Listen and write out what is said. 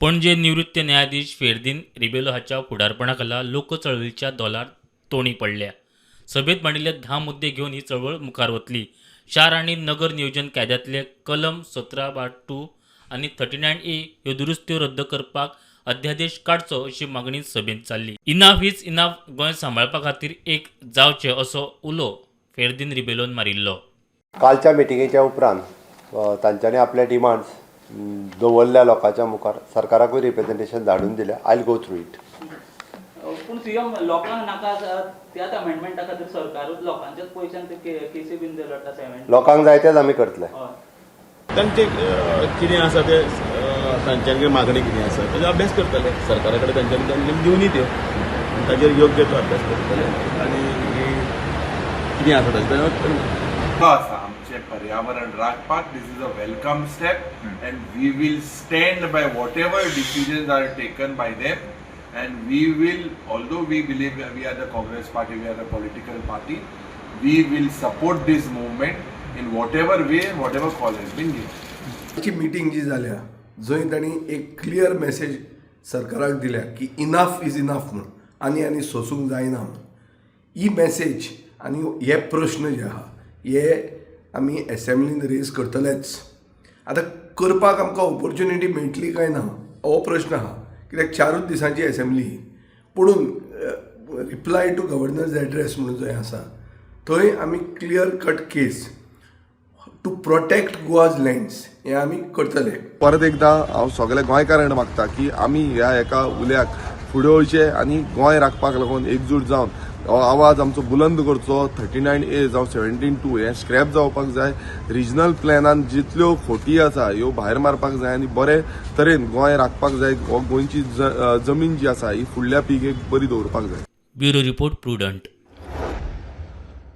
पणजे निवृत्त न्यायाधीश फेर्दीन रिबेलो हाच्या फुडारपणा खाला लोक चळवळीच्या धोलार तोणी पडल्या. सभेत मांडिल्ले 10 मुद्दे घेवन ही चळवळ मुखार वतली. शार आनी नगर नियोजन कायद्यांतले कलम 17/2 आनी 39A ह्यो दुरुस्त्यो रद्द करपाक अध्यादेश काडचो अशी मागणी सभेंत जाल्ली. इनाफ is enough, Goa सांबाळपा खातीर एक जावचें असो उलो फेर्दीन रिबेलोन मारिल्लो. कालच्या मिटिंगेच्या उपरांत तांच्यांनी आपले डिमांड्स दवरल्या लोकांच्या मुखार. सरकाराकूय रिप्रेझेंटेशन धाडून दिल्या. I go through it. पूण सीएम, लोकांक नाका आसा त्याच अमेंडमेंटा खातीर सरकारूच लोकांच्याच पयशान ते केसी बीन ते लढटा सेवन. लोकांक जाय तेच आमी करतले. तांचे कितें आसा ते, तांच्यांनी मागणी कितें आसा ताजो अभ्यास करतले. सरकारा कडेन तांच्यांनी तांणी दिवनी त्यो, ताजेर योग्य तो अभ्यास करतले आनी कितें आसा ताजें. आसा आमचें पर्यावरण राखपाक, this is a welcome step and we will stand by whatever decisions are taken by them. And we will, although we believe we are the Congress party, we are the political party, we will support this movement in whatever way, whatever call has been given. ची meeting जी जाल्या, जंय तांणी एक clear message सरकाराक दिल्या की enough is enough म्हूण, आनी आनी सोसूंक जायना म्हूण. ही मेसेज आनी हे प्रश्न जे आहा, हे आमी एसेंब्लीन रेज करतलेच. आतां करपाक आमकां ऑपॉर्च्युनिटी मेळटली काय ना हो प्रश्न आहा, कित्याक चारूच दिसांची एसेंब्ली ही. पुणून रिप्लाय टू गव्हर्नर्स एड्रेस म्हणून जंय आसा, थंय आमी clear cut case to protect Goa's lands हे आमी करतले. परत एकदा हांव सगल्या गोंयकारांक मागता की आमी ह्या एका उल्याक फुडें वयचें आनी गोंय राखपाक लागून एकजूट जावन हो आवाज आमचो बुलंद करचो. 39A जावं 17(2) हें स्क्रॅप जावपाक जाय. रिजनल प्लॅनान जितल्यो खोटी आसा, ह्यो भायर मारपाक जाय आनी बरे तरेन गोंय राखपाक जाय. हो गोंयची जमीन जी आसा, ही फुडल्या पिळगेक बरी दवरपाक जाय. Bureau report, prudent.